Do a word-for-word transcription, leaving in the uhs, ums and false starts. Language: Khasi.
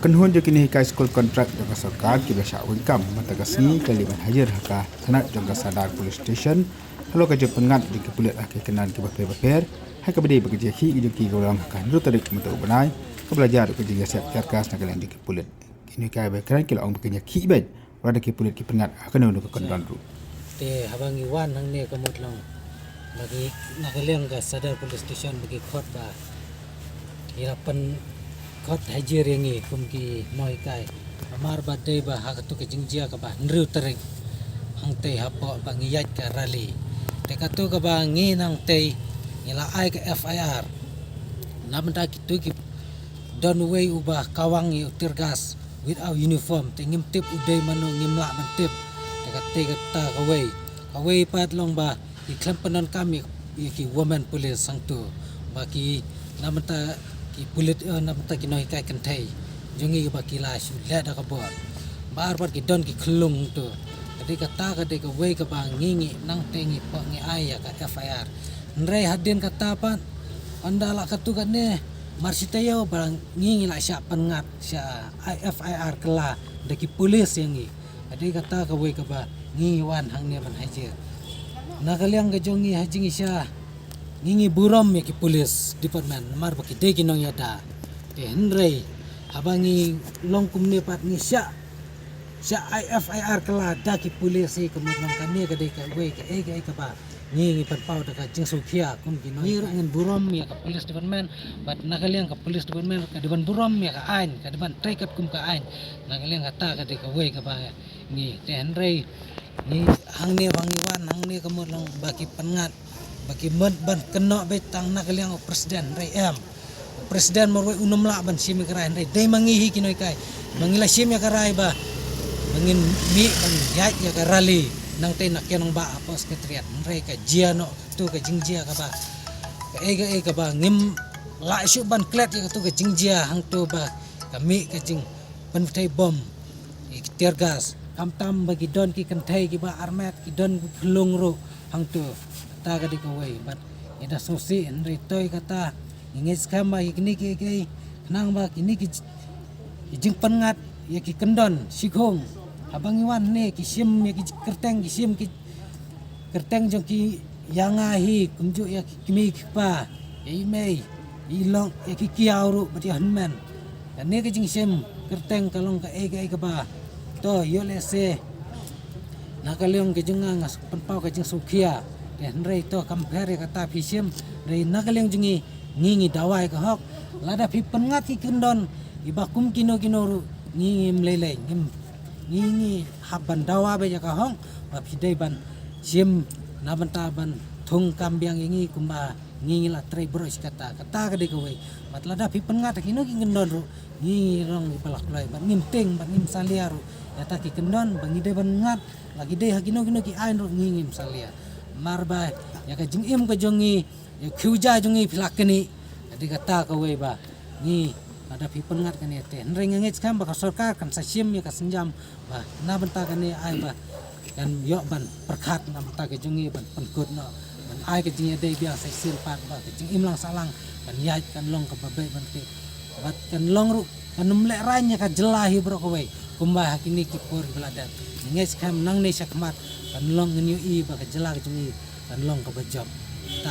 Pynhun jong ki nonghikai skul kontrak jong ka sorkar kiba shah weng kam mynta ka sngi ki la leit ban hajir ha ka thanat jong ka Sadar Police Station halor ka jingpynngat jong ki pulit ha ki kynhun kiba pher bapher. Ha kaba dei ba ka jingïakhih jong ki ka long ha ka hynriew tarik mynta u bnai, kaba la jia ruh ka jingïasiat tear gas na ka liang jong ki pulit. Ki nonghikai ba kren ki la ong ba kin ïakhih beit lada ki pulit ki pynngat ha kano kano ka kyndon ruh. Te haba ngi wan hangne ka mut long ba ki na ka liang ka Sadar Police Station ba ki khot ba ki la pynkhot hajir ïa ngi kum ki nonghikai. Namar ba dei ba ha katu ka jingjia kaba hynriew tarik hangtei hapoh ba ngi ïaid ka rally. Te katu kaba ngi nangtei ngi la ai ka F I R. Na bynta kitu ki don uwei uba kawang ïa u tear gas without uniform, te ngim tip u dei mano, ngim lah ban tip. Te kata kata kawei. Kawei pat long ba ki khlem pyndonkam ïa, ïa ki women police hangtu. Ba ki na bynta ki pulit, eh, na bynta ki nonghikai kynthei jong ngi ba ki la shu leh da ka bor. Ba ar pat ki don ki khyllung hangtu. Ka dei kata ka dei kawei kaba ngi ngi nangtei ngi pok ngi ai ïa ka F I R. Hynrei hadien kata pat ynda la katu kane mar shi taïew ba ngi ngi la shah pynngat shah ai F I R kylla da ki pulit ïa ngi. Ka dei kata kawei kaba ngi wan hangne ban hajir. Na ka liang ka jong ngi ha jingshisha ngi ngi burom ïa ki police department namar ba ki dei ki nongïada. Te hynrei haba ngi long kumne pat ngi shah shah ai F I R kylla da ki police hi, ka mut long kane ka dei kawei kaei kaei kaba ngi ngi pynpaw da ka jingsngewkhia kum ki nong. Ngi ruh ngin burom ïa ka police department, bad na ka liang ka police department ka dei ban burom ïa ka aiñ, ka dei ban trei katkum ka aiñ. Na ka liang kata ka dei kawei kaba ngi, te hynrei ngi hangne ba ngi wan hangne ka mut long ba ki pynngat ba ki mut ban kynnoh beit tang na ka liang u president, hynrei em. U president marwei un ym lah ban shim ïa ka rai, hynrei dei ma ngi hi ki nonghikai ba ngi la shim ïa ka rai ba, ba ngin mih ban ïaid ïa ka rally nangtei na Kynongbah hapoh secretariat. Hynrei ka jia noh tu ka jingjia kaba kaei kaei kaba ngim lah shuh ban klet ïa katu ka jingjia hangtu ba ka mih ka jingpynthei bom ïa ki tear gas. Khamtam ba ki don ki kynthei kiba armet, ki don ki khyllung ruh hangtu. Kata ka dei kawei bad ngi da sngewsih, hynrei toi kata ngi ngeit skhem ba ïa kine kiei kiei, khnang ba kine ki, ki jingpynngat ïa ki kyndon shikhong. Haba ngi wan ne ki shim ïa ki kyrteng, ki shim ki kyrteng jong ki ïa nga hi, kumjuh ïa ki kmie ki kpa, ïa i mei, ïa i lok, ïa ki kiaw ruh bad ïa hynmen. Kane ka jingshim kyrteng ka long kaei kaei kaba to ïoh lehse na ka liang ka jong nga nga pynpaw ka jingsngewkhia. Te hynrei to kam pher ïa kata phi shim, hynrei na ka liang jong ngi, ngi ngi dawa ïa ka hok. Lada phi pynngat ki kyndon iba kum kino kino ruh, ngi ngim lei lei, ngim, ngi ngi hap ban dawa beit ïa ka hok ba phi dei ban shim na bynta ban thung kam biang ïa ngi kumba ngi ngi la trei baroh shi katta. Kata ka dei kawei. Bad lada phi pynngat ha kino ki kyndon ruh, ngi ngi long iba la kloi bad ngim tieng bad ngim salia ruh ïa kata ki kyndon ba ngi dei ban ngat, la ki dei ha kino kino ki aiñ ruh ngi ngim salia. Namar ba ïa ka jingim ka jong ngi, ïa ka khiew ja jong ngi phi la knieh. Ka dei kata kawei ba ngi, lada phi pynngat kane te, hynrei nga ngeit skhem ba ka sorkar kan sa shim ïa ka sienjam ba na bynta kane, ai ba kan ïoh ban pyrkhat na bynta ka jong ngi ban pynkut noh, ban ai ka jingïadei biang sa shisien pat ba ka jingim lang sahlang kan ïaid, kan long kaba beit ban tip. Bad kan long ruh, kan ym lehraiñ ïa ka jylla hi baroh kawei kumba ha kine ki por kiba la dep. Nga ngeit skhem nangne shakhmat kan long, ngin ïohi ba ka jylla ka jong ngi kan long kaba jop. Ta